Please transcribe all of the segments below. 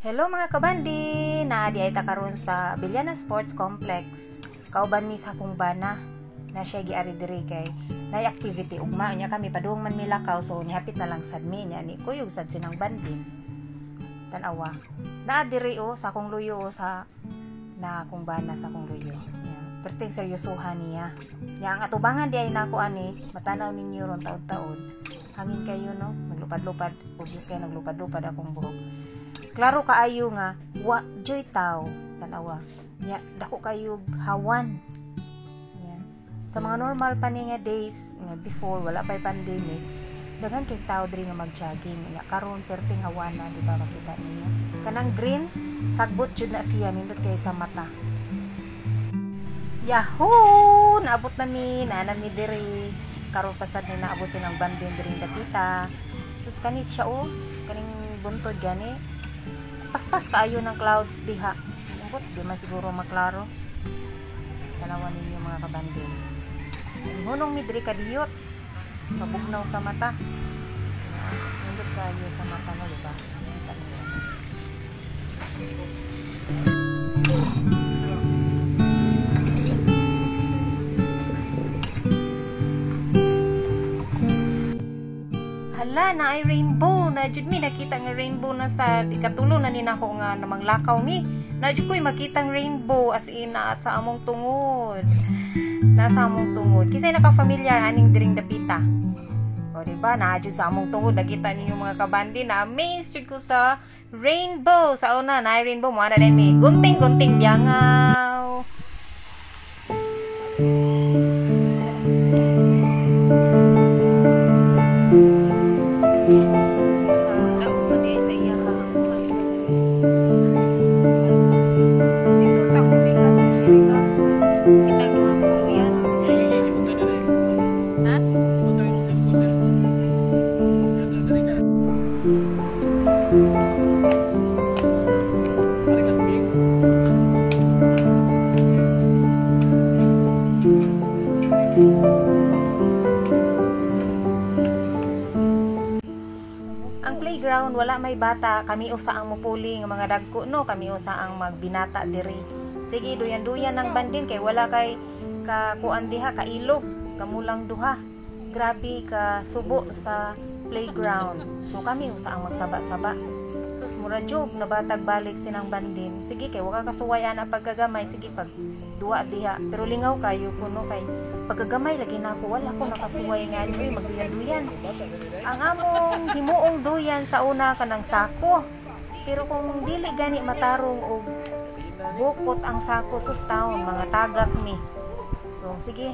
Hello, mga kabandi! Naa diay ta karon sa Abellana Sports Complex. Kauban mi sa akong bana na siya giari diri kay nay activity ugma nya kami padung man mi lakaw, so nihapit na lang sad mi nya ni kuyog sad sinang bandin. Tan-awa. Naa diri oh sa akong luyo oh, sa na akong bana sa akong luyo. Nya, perting seryosohan niya. Nya ang atubangan di ay nako ani, matanaw ninyo ron taod-taod. Hangin kayo, no, maglupad-lupad, obvious kayo naglupad-lupad akong buhok. Klaro kaayo nga wa joy taw, tanawa nya dako kayo hawan nya. Sa mga normal pa ni nga days nga before wala pay pandemic, daghan kay tao diri nga mag-jogging. Nya karon perting hawan na, di ba? Makita ninyo kanang green, sagbot jud na siya, nindot kay sa mata. Yahoo! Naabot na mi, naa na mi diri. Karon pasad ni naabot silang bandin diri dapita. Sus, kani siya oh, kaning buntod gani. Paspas kaayo ng clouds diha. Ambot, di man siguro maklaro. Tanawan ninyo, mga kabandin. Hunong mi diri kadiyot. Mabugnaw sa mata. Nindot kaayo sa mata mo, di ba? Kita niyo. Hala, na ay rainbow na jud mi nakita nga rainbow na sa ikatulo na ni nako nga namanglakaw mi. Na jud ko'y makitang rainbow, as in na at sa among tungod. Nasa among tungod. Kisay naka-familiar aning diring dapita? O, di ba? Na jud sa among tungod nakita ninyo, mga kabandi, na amaze jud ko sa rainbow. Sa una na ay rainbow mo ana din mi. Gunting-gunting biyangaw. Dito ta kung sa diri ka. Kitang duha ka yan. Ha? Ang playground wala may bata, kami usa ang mupuli nga mga dagko, no, kami usa ang magbinata diri. Sige, duyan-duyan ng bandin kay wala kay ka kuan diha, kailog, kamulang duha. Grabe ka subo sa playground. So kami usa ang magsaba-saba. Sus, mura job nabatag balik sinang bandin. Sige kay wala kasuway ana pagkagamay, sige pag duwa diha. Pero lingaw kayo kuno kay pagkagamay lagi na ako, wala ko nakasuway nga uy magduyan-duyan. Ang among himuong duyan sa una kanang sako. Pero kung dili gani matarong og bukot ang sako, sus taon, mga tagak mi. So sige,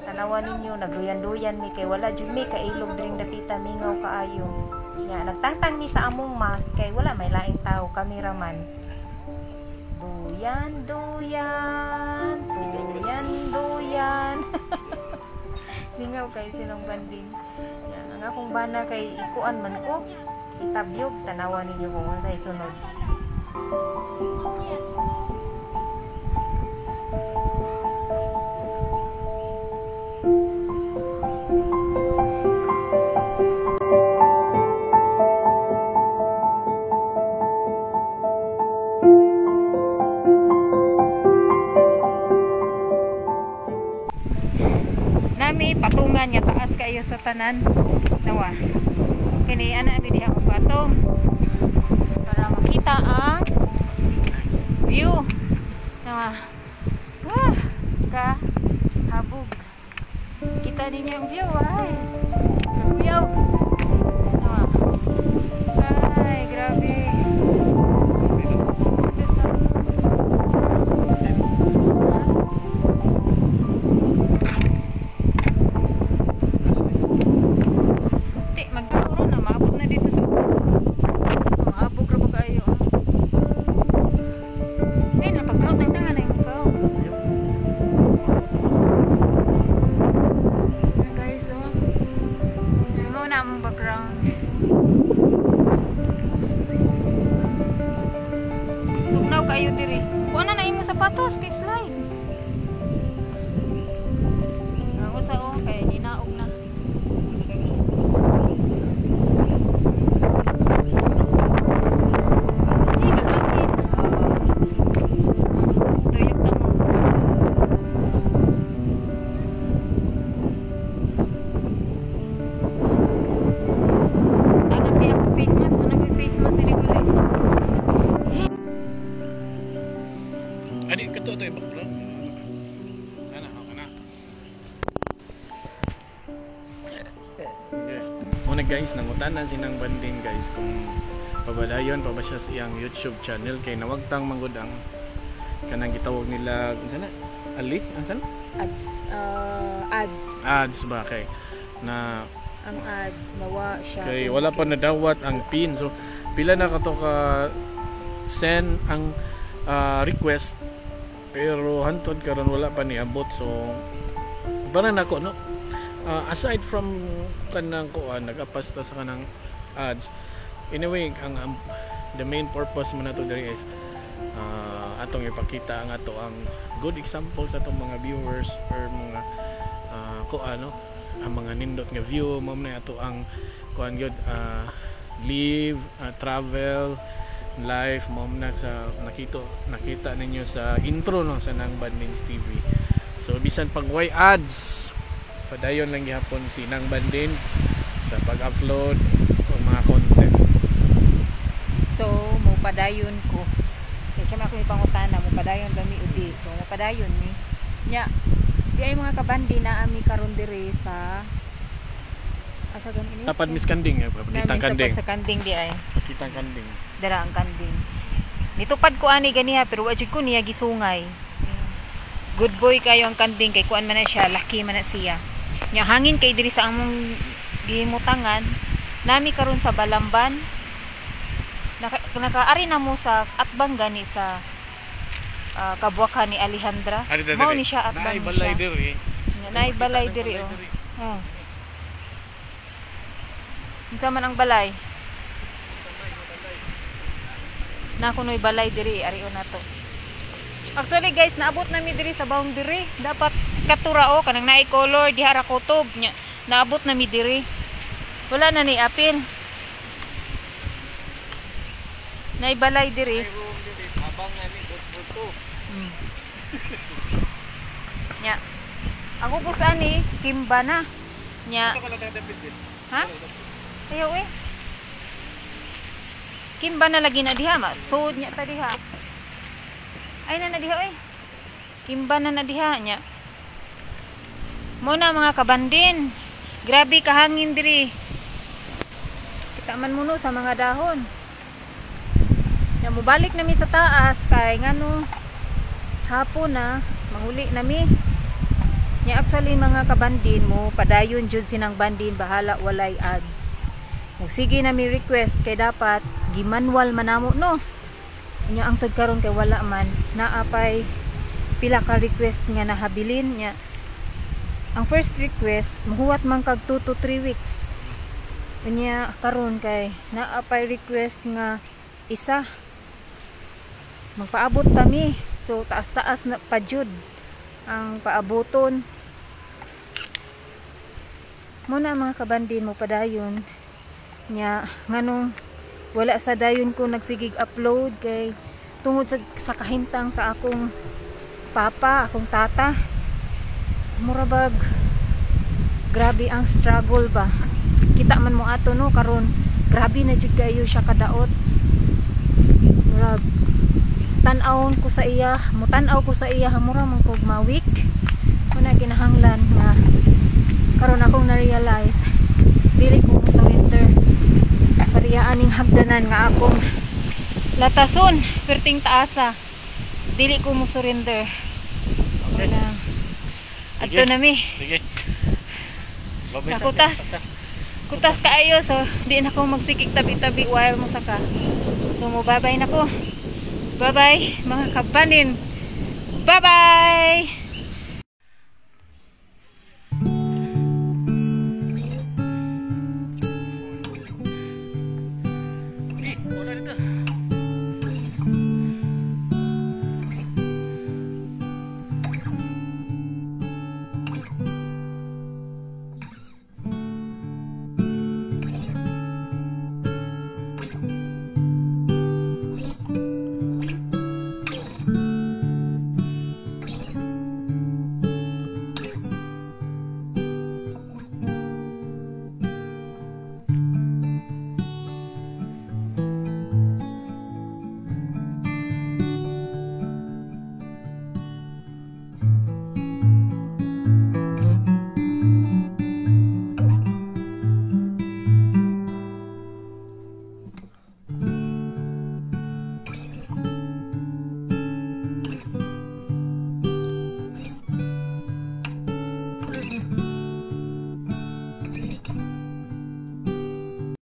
tanawan ninyo nagduyan-duyan mi kay wala jud mi kailog diring dapita, mingaw kaayo. Nya nagtangtang mi sa among mask kay wala may laing tao, cameraman. Duyan, duyan, duyan, duyan. Lingaw kay silang banding. Yan, ang akong bana kay ikuan man ko. Itabyog, tanawan ninyo kung unsay sunod. Nami patungan nga taas kayo sa tanan. Nawa. Kini ana mi diha mo patong para makita ang view. Nawa. Wah, ka habog. Kita ninyo ang view ay. Kakuyaw. Nawa. Ay, grabe. Ti, magkauro na, maabot na dito sa uso. Ang abog ra ba kayo? Ay, napagkaot ang tangan na yung kao. Ayan, guys, oh. Ayan, mo na among background. Tugnaw kayo diri. Kuha na na imong sapatos kay slide. Ang usa oh, kay ninaog na. Ay, Ato i-background. Ana, okay na. Okay. Muna guys, nangutana sinang Bandin, guys, kung pabalayon pa ba siya sa iyang YouTube channel kay nawagtang manggod ang kanang gitawag nila, unsa na? Ali? Unsa na? Ads, ads. Ads ba kay na Ang ads nawa siya. Kay wala pa nadawat ang pin. So pila na kato ka send ang request pero hantod karon wala pa niabot. So para nako, no, aside from kanang kuan, nagapas ta sa kanang ads, anyway, ang the main purpose man nato diri is atong ipakita ang ato ang good example sa atong mga viewers or mga kuan, no, ang mga nindot nga view mo na ato ang kuan gyud, live, travel life mo na sa nakito nakita ninyo sa intro, no, sa Nang Bandins TV. So bisan pag way ads, padayon lang gihapon si Nang Bandin sa pag-upload og mga content. So, mo padayon ko. Kaya siya ako ipangutana, mo padayon ba mi udi? So, mo padayon mi. Nya, di ay mga kabandi na ami karon diri sa asa gani ini? Tapad mis kanding eh, Namin kitang kanding. Tapad sa kanding di ay. Kitang kanding. Dara ang kanding. Nitupad ko ani ganiha pero wa jud ko niya gisungay. Good boy kayo ang kanding kay kuan man na siya, laki man na siya. Nya hangin kay diri sa among gimutangan, nami karon sa Balamban. Nakaari na mo sa atbang gani sa kabuwakan ni Alejandra. Mao ni siya, atbang Naay ni balay siya. diri. Nya, naay balay diri oh. Oh. Unsa man ang balay? Na kunoy balay diri, arion na to. Actually guys, naabot nami diri sa boundary. Dapat katura o kanang naay color diha ra kutob nya. Naabot nami diri. Wala na ni apil. Naay balay diri. Abang nga ni good. Nya. Ang ubos ani kimba na. Nya. Ha? Ayaw eh. Kimba na lagi na diha ma. Sud nya ta diha. Ay na na diha eh. Kimba na na diha nya. Muna mga kabandin. Grabe kahangin diri. Kita man muno sa mga dahon. Nya mobalik nami sa taas kay ngano hapon na, manguli nami. Nya actually mga kabandin, mo padayon jud sinang Bandin bahala walay ads. Magsige na mi request kay dapat gimanual man namo, no. Nya ang tag karon kay wala man, naa pay pila ka request nga nahabilin nya. Ang first request muhuwat man kag 2 to 3 weeks. Unya karon kay naa pay request nga isa, magpaabot kami. So taas-taas na pa jud ang paaboton. Muna mga kabandin, mo padayon. Nya nganong wala sa dayon ko nagsigig upload kay tungod sa kahimtang sa akong papa, akong tata. Murabag grabe ang struggle ba. Kita man mo ato, no, karon grabe na jud kayo siya kadaot. Murag tan-awon ko sa iya, mutan-aw ko sa iya, mura man kog mawik. Muna kinahanglan nga karon akong na-realize dili ko mo surrender. Pariya aning hagdanan nga akong latason, perting taasa. Dili ko mo surrender. Okay. Wala. Adto Sige. na mi. Sige. Babay sa- Nakutas. Kutas kaayo, so di na ko magsigig tabi-tabi while mo saka. So mo bye-bye na ko. Bye-bye mga kabanin. Bye-bye.